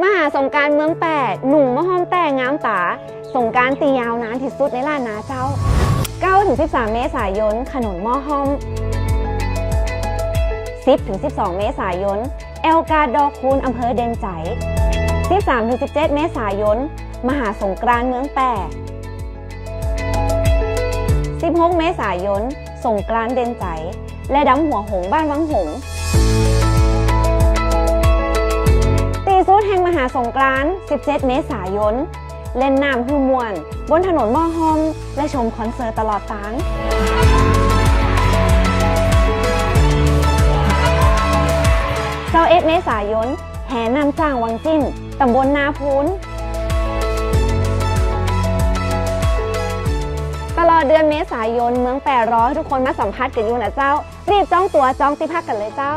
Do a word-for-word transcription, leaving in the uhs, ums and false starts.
มหาสงกรานต์เมืองแป้ หนุ่มหม้อห้อมแต้งามต๋า สงกรานต์ตี้ยาวนานตี้สุดในล้านนาเจ้า เก้าถึงสิบสามเมษายน ถนนหม้อห้อม สิบถึงสิบสองเมษายน แอวกาดดอกคูณ อำเภอเด่นไจ๋ สิบสามถึงสิบเจ็ดเมษายน มหาสงกรานต์เมืองแป้ สิบหกเมษายน สงกรานต์เด่นไจ๋ และดำหัวหงส์บ้านวังหงส์ ตี้สุดแห่งมหาสงกรานต์ สิบเจ็ดเมษายน เล่นน้ำหื้อม่วนบนถนนหม้อห้อม และชมคอนเสิร์ตตลอดตาง ซาวเอ็ดเมษายน แห่น้ำจ๊างวังจิ้น ต๋ำบลนาพูน ตลอดเดือนเมษายน เมืองแป้รอหื้อทุกคนมาสัมผัสกั๋นอยู่นะเจ้า รีบจ๊องตั๋วจ๊องตี้พักกั๋นเลยเจ้า